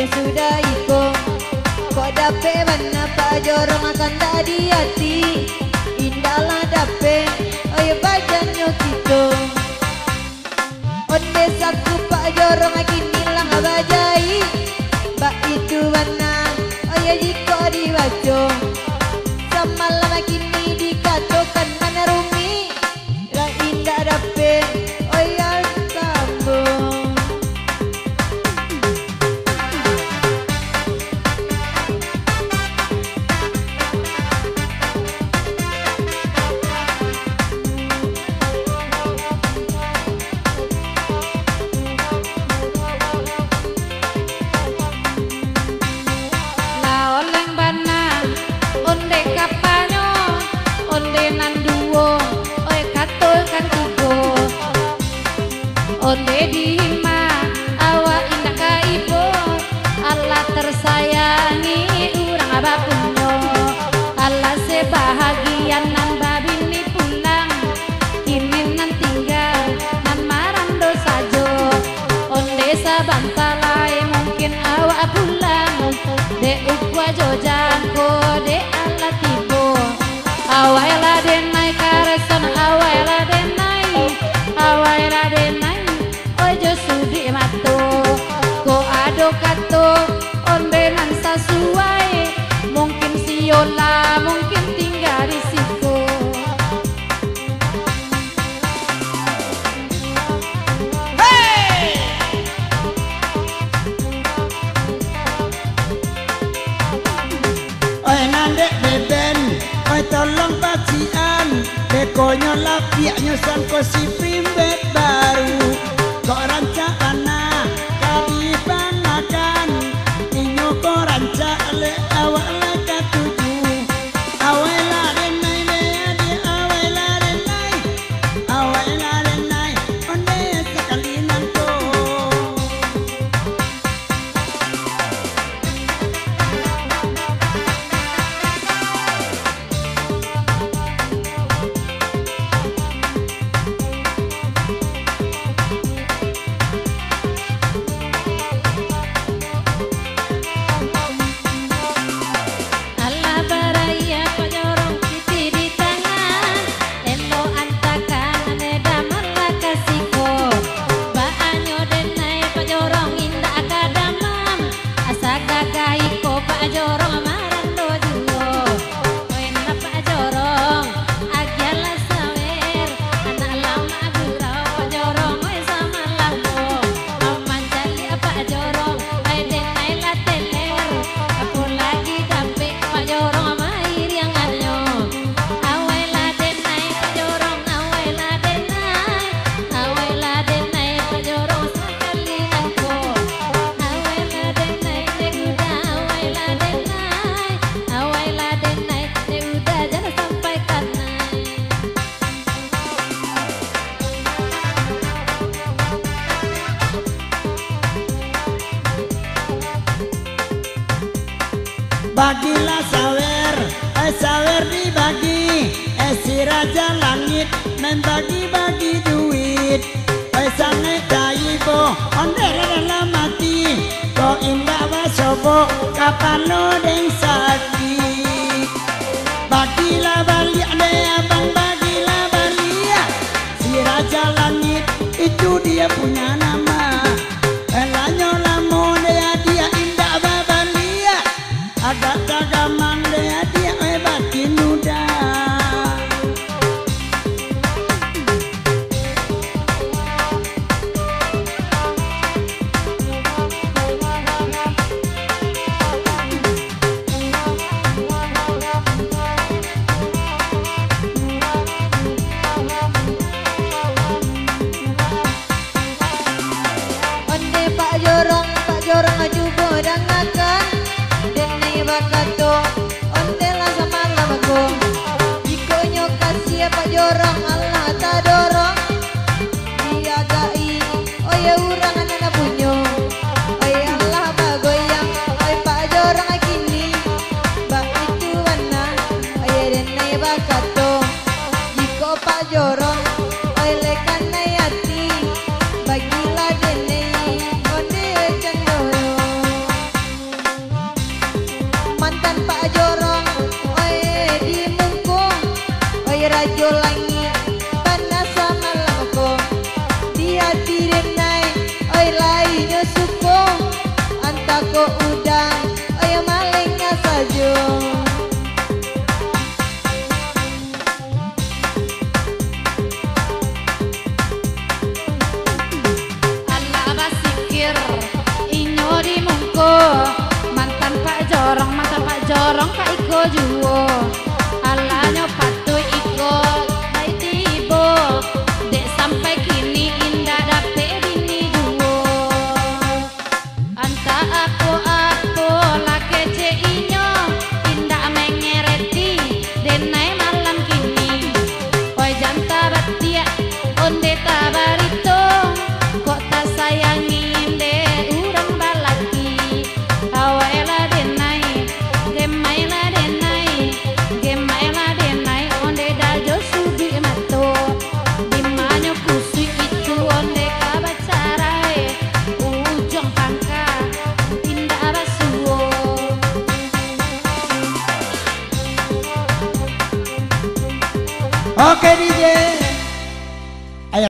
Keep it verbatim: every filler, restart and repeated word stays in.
Sudah iko, kok dapek bana Pak Jorong, akan tak di ati. Indaklah dapek, oi, bajanyo kito. Onde saku Pak Jorong, kini lah bajai. Baitu bana, oi, jikok dibaco. Samalam kini dikatokan manarumi. Lah indak dapek, oi, sambung. Lah oleng bana, onde kapanyo, onde nan duo, oi, katokan tigo. Onde dihima, awak indak ka ibo. Alah tersayangi urang bapunyo. Alah sebahagian nan babini pulang. Kini nan tingga, nan marando sajo. Onde sabanta lai mungkin awak pulang. Dek ukua jo jangko, dek alah tibo. Awailah denai karasan, awailah denai, awailah denai, oi, jo suduik mato. Kok ado kato onde nan sasuai, mungkin siolah, mungkin tingga di siko. Hei! Oi, nan dek beben, oi, tolong pacikan. Bekonyo lapiaknyo sangko si primbet baru. Kok rancak bana ka dipanakan. Inyo ko rancak lek awak lai katuju. Awailah denai, dek adiak, awailah denai. Awailah denai, onde sakali nangko. Alah baraya Pak Jorong pitih di tangan, elok antakan ane damam lah ka siko. Baanyo denai Pak Jorong indak ka damam, asa gagah iko Pak Jorong marando juo. Oi nak Pak Jorong, agiahlah sawer, anak lamak gurau Pak Jorong, oi samalah ko. Aman caliak Pak Jorong, ai denai lah teler. Apo lagi dapek Pak Jorong mairiangannyo. Awailah denai Pak Jorong, awailah denai. Awailah denai Pak Jorong sakali nangko. Awailah denai, dek uda, awailah denai. Awailah denai, dek uda, jan sampai kanai. Bagilah sawer, eh, sawer dibagi, eh, si Raja Langit main bagi-bagi duit. Oi sangaik taibo, ondeh lah dalam ati, kok indak basobok, kapalo den sakik. Bagilah baliak deh abang, bagilah baliak. Si Raja Langit itu dia punya nama. Elanyo lamo deh adiak indak babaliak. Agak tagamang deh adiak, eh, batin muda. Ondeh Pak Jorong, Pak Jorong cubo dangakan, denai bakato, ondeh lah samalam ko. Jikok nyo kasiah Pak Jorong, alah tadorong, diagai, oi urang nan punyo. Oi alah bagoyang, oi Pak Jorong kini, baitu bana, oi denai bakato, jikok Pak Jorong